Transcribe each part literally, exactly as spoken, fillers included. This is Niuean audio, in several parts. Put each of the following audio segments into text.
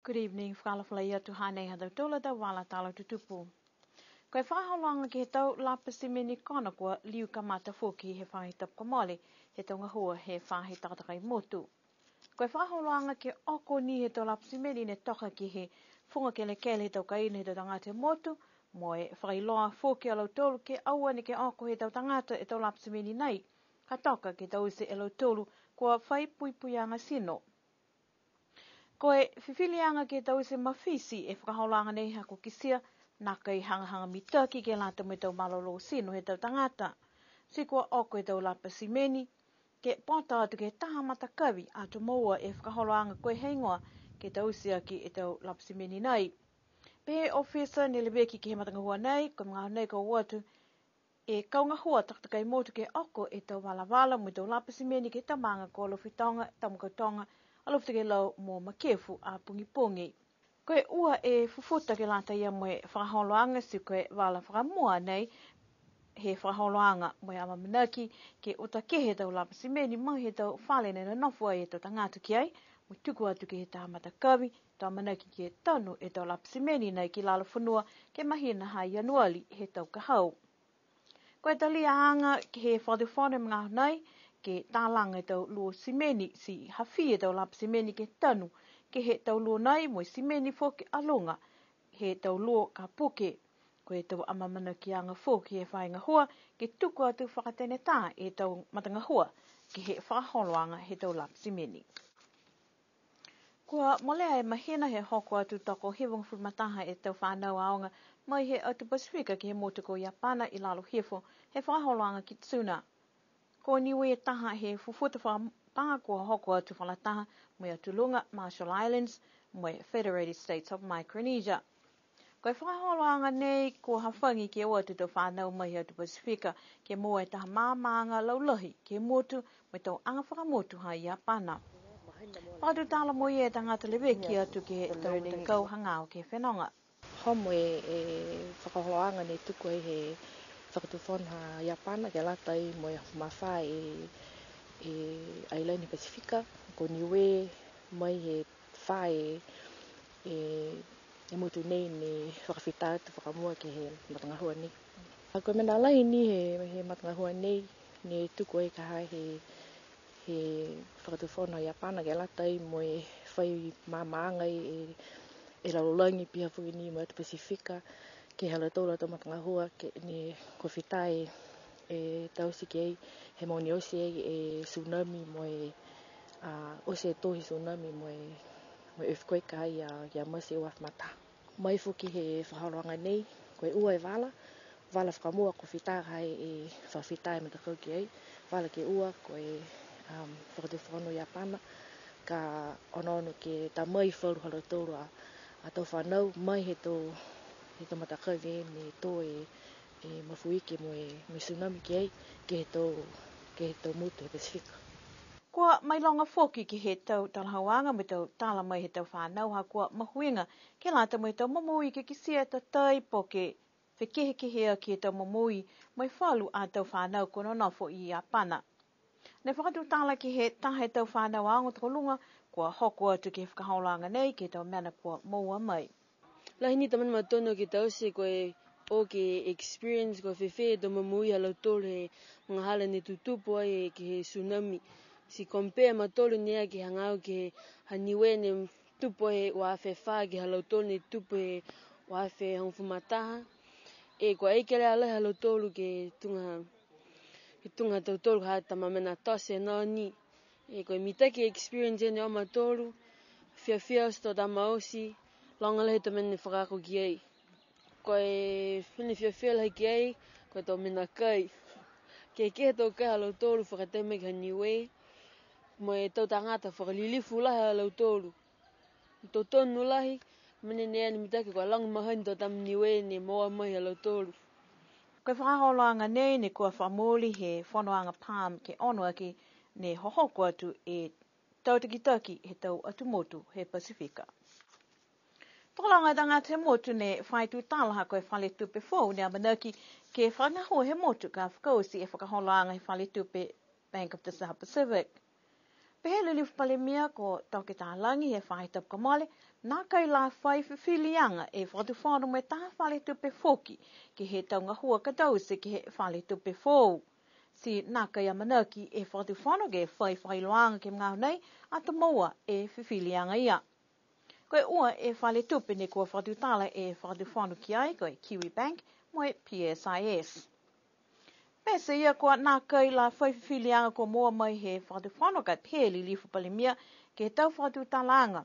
Good evening, fakaalofa lahi atu, hanei ha tautolu a tau vala tala tutupu. Ko e fakaholoaga ke he tau lapa simeni kona kua liu kamata foki he faahi tapu kua mole, he tau gahua he faahi takatakai motu. Ko e fakaholoaga ke oko ni he tau lapa simeni ne toka ke he fuga kelekele he tau kaina he tau tagata he motu, mo e fakailoa foki a lautolu ke aua ni ke oko he tau tagata e tau lapa simeni nei, ka toka ke taute e lautolu kua fai puipuiaga tino. Ko e fifiliaga ke taute mafiti e fakaholoaga nei ha kua kitia, nākai hagahaga mitaki ke lata mo e tau malolō tino he tau tagata. Ti kua oko e tau lapa simeni, ke pota atu ke he taha matakavi ato moua e fakaholoaga ko e heigoa ke taute aki e tau lapa simeni nei. Pehē e ofisa ne leveki ke he matagahua nei, ko e magaaho nei kua o atu e kau gahua takatakai motu ke oko e tau valavala mo e tau lapa simeni ke he tau maaga ko Alofi Toga, Tamakautoga, Alofi Tokelau mo Makefu a pogipogi. Ko e ua e fufuta ke lata ia mo e fakaholoaga ti ko e vala fakamua nei he fakaholoaga mo e amaamanaki ke uta kehe e tau lapa simeni mai he tau fale ne nonofo ai e tau tagata ki ai, mo e tuku atu ke he taha matakavi, to amanaki ke tanu e tau lapa simeni nei ki lalo fonua ke he mahina ha Ianuali he tau ka hau. Ko e taliaga ke he fakatufono he magaaho nei, ke talaga e tau luo simeni, ti ha fē e tau lapa simeni ke tanu ke he tau luo nei, mo e simeni foki a luga he tau luo ka puke. Ko e tau amaamanakiaga foki he faahi gahua, ke tuku atu fakatenetā e tau matagahua ke he fakaholoaga he tau lapa simeni. Kua molea e mahina he hoko atu tokohivagofulu ma taha e tau fanau aoga mai he atu Pasifika ke he motu ko Iapana i lalo hifo he fakaholoaga ki Tsuna. Ko Niue taha he fufuta fakapā kua hoko atu fakalataha mo e atu luga Marshall Islands mo e Federated States of Micronesia. Ko e fakaholoaga nei kua hafagi ke o atu e tau fanau mai he atu Pasifika, ke moua e taha maamaaga laulahi ke he motu mo e tau aga fakamotu ha Iapana. Fakatutala mo ia e tagata leveki atu ke he tau matakau hagaao ke he fenoga. Homo e, e fakaholoaga ne tuku ai he fakatufono ha Iapana ke lata ai mo e mafā e, e ailani Pasifika, ko Niue mai he fā e, e, e motu nei ne fakafita atu fakamua ke he matagahua nei. A ko e mena lahi ni he, he matagahua nei, ne tuku ai ka ha he, he fakatufono Iapana ke lata ai mo e fai maamaaga e, e lalolagi pihia foki ni mo e atu Pasifika, ke he ha lautolu a tau matagahua ke ne kua fita e, e taute ki ai, he mogo ni oti ai e tsunami mo e, a, oti e tō he tsunami mo e, mo e earthquake ai ia, ia Mati ua afe ma taha. Mai foki he fakaholoaga nei, ko e ua e vala, vala fakamua kua fita ai e fakafita e matakau ki ai, vala ke ua ko e, um, fakatufono Iapana, ka onoono ke ta mai falu ha lautolu a, a tau fanau mai he tau, he tau matakavi ne tō e, e mafuike mo e, mo e tsunami ki ai, ke he tau, ke he tau motu he Pasifika. Kua mailoga foki ke he tau talahauaga mo e tau tala mai he tau fanau ha kua mahuiga ke lata mo e tau momoui ke kitia e tatai po ke fekehekehe aki e tau momoui mo e falu a tau fanau kua nonofo i Iapana. Ne fakatutala ke he taha he tau fanau aoga tokoluga kua hoko atu ke he fakaholoaga nei ke he tau mena kua moua mai. Lahi ni e tau mena mautonu ke taute ko e o ke experience ko e fēfē e tau momoui ha lautolu he magahala ne tutupu ai ke he tsunami. Ti compare a mautolu nei ke he hagaao ke he ha Niue ne tupu he ua afe fā ke he ha lautolu ne tupu he ua afe hogofulu ma taha. E kua ai kelea lahi ha lautolu ke tuga, ke tuga ha tautolu ha tama mena tote nā ni. E ko e mitaki e experience nei a mautolu, fiafia oti tau tama oti, loga lahi e tau mena ne fakaako ki ai. Ko e mena ne fiafia lahi ki ai, ko e tau mena kai. Kehekehe e tau kai ha lautolu fakatatai mai ke he ha Niue, mo e tau tagata fakalilifu lahi ha lautolu. Totonu lahi, mena nei ne mitaki kua loga mahani e tau tama Niue ne moua mai ha lautolu. Ko e fakaholoaga nei ne kua fakamooli he fonoaga Palm ke ono aki ne hohoko atu e tau takitaki he tau atu motu he Pasifika. Tokologa e tagata he motu ne fai tutala ha ko e fale tupe foou ne amanaki ke fakagahua he motu ka fakaoti e fakaholoaga he fale tupe Bank of the South Pacific. Pehē e Lilifu Palemia ko Toke Talagi he faahi tapu kua mole, nākai la fai fifiliaga e Fakatufono mo e taha fale tupe foki ke he tau gahua ka taute ke he fale tupe foou. Ti nākai amanaki e Fakatufono ke fai fakailoaaga ke he magaaho nei, ato moua e fifiliaga ia. Ko e ua e fale tupe ne kua fakatutala e Fakatufono ki ai, ko e Kiwibank mo e P S I S. Pete ia kua nākai la fai fifiliaga kua moua mai he Fakatufono ka e pehē e Lilifu Palemia ke he tau fakatutalaaga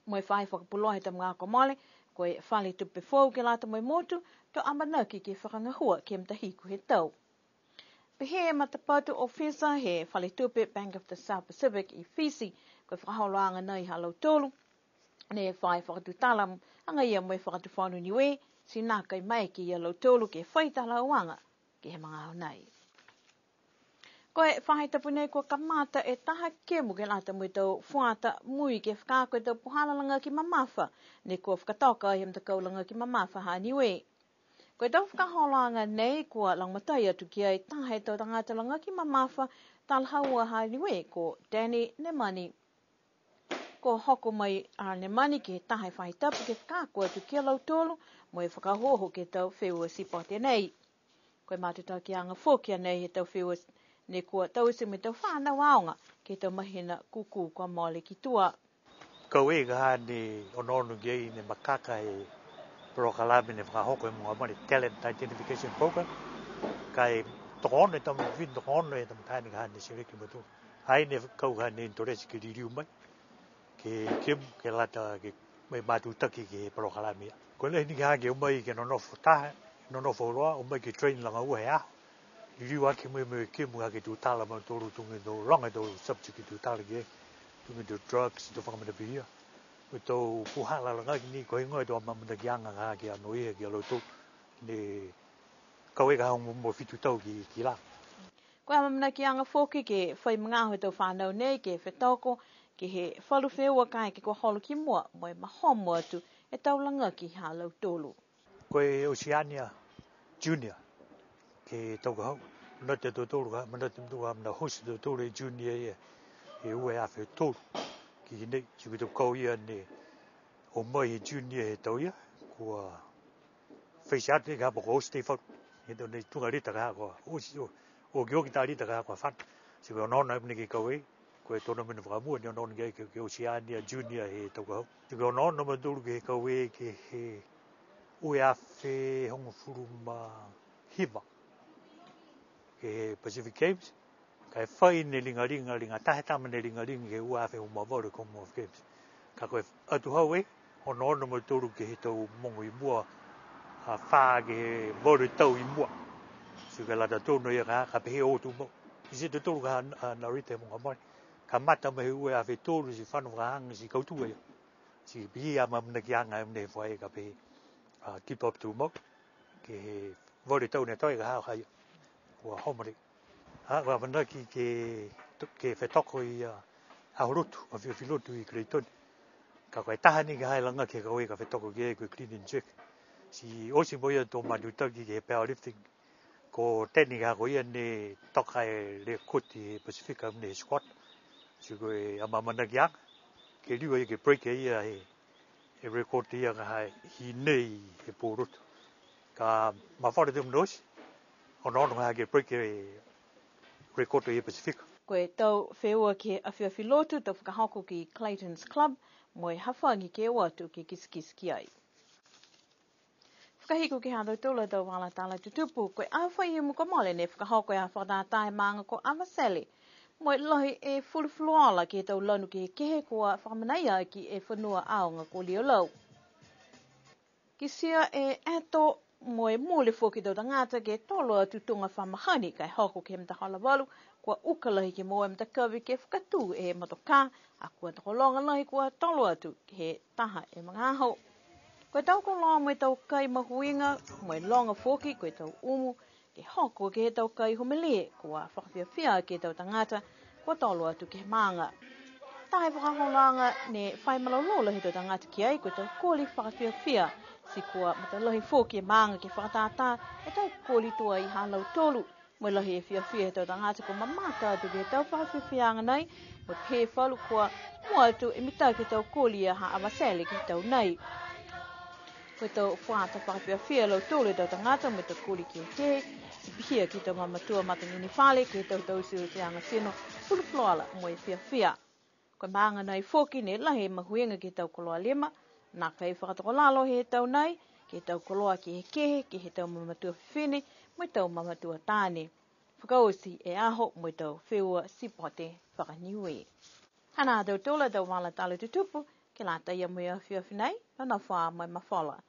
mo e faahi fakapuloa he tau magaaho kua mole, ko e fale tupe foou ke lata mo e motu, to amanaki ke fakagahua ke he matahiku he tau. Pehē e matapatu ofisa he fale tupe Bank of the South Pacific i Fisi, ko e fakaholoaga nei ha lautolu ne fai fakatutala agaia mo e Fakatufono Niue, ti nākai maeke ia lautolu ke fai talahauaga ke he magaaho nei. Ko e faahi tapu nei kua kamata e taha kemu ke lata mo e tau fuata mui ke fakaako e tau puhala lagaki mamafa, ne kua fakatoka he matakau lagaki mamafa ha Niue. Ko e tau fakaholoaga nei kua lagomatai atu ki ai taha he tau tagata lagaki mamafa talahaua ha Niue ko Danny Nemani. Kua hoko mai a Nemani ke he taha e faahi tapu ke fakaako atu ki a lautolu mo e fakaohooho ke he tau feua sipote nei. Ko e matutakiaga foki a nei he tau feua ne kua taute mo e tau fanau aoga ke he tau mahina kukū kua mole ki tua. Kau ai ka ha ne onoono ki ai ne makaka e polokalame ne fakahoko he mogo mole, Talent Identification Program. Ka e tokoono e tama, fifine tokoono e tama taane ka ha ne select mautolu. Ai ne kau ka ha ne interest ke liliu mai ke kemu ke lata ke mo e matutaki ke he polokalame ia. Ko e lahi ni ka ha ke o mai ke nonofo taha, nonofo auloa, o mai ke train laga ua he aho. Liliu aki mo e, mo e kemu aki tutala mautolu tuga e tau loga e tau subject ke tutala ki ai, tuga e tau drugs, tau fakamanapihia. Ko e tau puhala lagaki ni, ko e heigoa e tau amaamanakiaga ka ha ke anoiha ki a lautolu. Ne kau ai ka ha mo, mo fitu tau ki, ki lalo. Ko e amaamanakiaga foki ke fai magaaho e tau fanau nei ke fetoko ke he falu feua kaeke kua holo ki mua mo e mahomo atu e tau lagaki ha lautolu. Ko e Oceania Junior ke he tau ka hau. Manatu a tautolu ka, manatu a tautolu ka, mena host a tautolu e Junior ia, he ua e afe tolu. Ki nei, ti ko e tau kau ia ne o mai he Junior he tau ia, kua face atu ka ha po ko host e falu. He tau nei tuga lita ka ha kua host, o, okioki tā lita ka ha kua fana. Ti ko e onoono a mena ke kau ai, ko e tournament fakamua ne onoono ki ai ke, ke Oceania Junior he tau ka hau. Ti ko e onoono a mautolu ke kau ai ke he ua e afe hogofulu ma hiva. Ke he Pacific Games, ka e fai ne ligaliga, liga taha e tama ne ligaliga ke he ua e afe hogofulu ma valu Commonwealth Games. Ka ko e atuhau e, onoono a mautolu ke he tau mogo i mua, a, fā ke he valu tau i mua. Ti ko e lata tonu ia ka, ka pehē o tumau. Ti tautolu ka, a, Narita he mogo mole. Kamata mai he ua e afe tolu ti fano fakahagahaga ti kautū ia. Ti pihia e amaamanakiaga mena he fai ka pehē, a, keep up tumau. Ke he valu tau ne toe ka ha ha ia. Kua homare. A, kua amanaki ke, ke fetoko ia, a, Aho Lotu, afiafi Lotu i Clayton. Ka ko e taha ni ka ha e lagaki he kau ai ka fetoko ki ai ko e clean and jerk. Ti oti mo ia to matutaki ke he powerlifting. Ko Danny ka ko ia ne toka e record he Pasifika mena he squat. Ti ko e amaamanakiaga ke liu ai ke break e ia he, he record ia ka ha i nei he pō Lotu. Ka mafola tau mena oti, onoono ka ha ke break e record he Pasifika. Ko e tau feua ke he afiafi Lotu to fakahoko ki Clayton's Club, mo e hafagi ke o atu ke kitekite ki ai. Fakahiku ke he ha tautolu a tau vala tala tutupu, ko e aho Faiumu kua mole ne fakahoko e aho fakatātā he maaga ko Avatele. Mo e lahi e fulufuluola ke he tau lanu kehekehe kua fakamanaia aki e fonua aoga ko Liolau. Kitia e ato mo e mule foki e tau tagata ke tolo atu tuga fa mahani ka e hoko ke he matahola valu, kua uka lahi ke moua e matakavi ke fakatū e motokā, a kua tokologa lahi kua tolo atu ke he taha e magaaho. Ko e tau koloa mo e tau kai mahuiga, mo e loga foki, ko e tau umu, ke hoko ke he tau kai humelie, kua fakafiafia ke he tau tagata, kua tolo atu ke he maaga. Taha e fakaholoaga ne fai malolō lahi e tau tagata ki ai, ko e tau koli fakafiafia, ti kua matalahi foki e maaga ke fakatātā e tau koli tuai ha lautolu. Mo e lahi e fiafia he tau tagata kua mamata atu ke he tau fakafiafiaaga nei, mo e pehē falu kua mua atu e mitaki he tau koli a Haʻavatele ke he tau nei. Ko e tau fuata fakafiafia a lautolu e tau tagata mo e tau koli kehekehe, ti pihia ke he tau mamatua matagini fale ke he tau tauteuteaga tino, fulufuluola mo e fiafia. Ko e maaga nei foki ne lahi e mahuiga ke he tau koloa lima, nākai fakatokolalo he tau nei, ke he tau koloa kehekehe, ke he tau mamatua fifine, mo e tau mamatua taane. Fakaoti e aho mo e tau feua sipote faka-Niue. Hanā ha tautolu a tau vala tala tutupu, ke lata ia mo e afiafi nei, nonofo ā mo e mafola.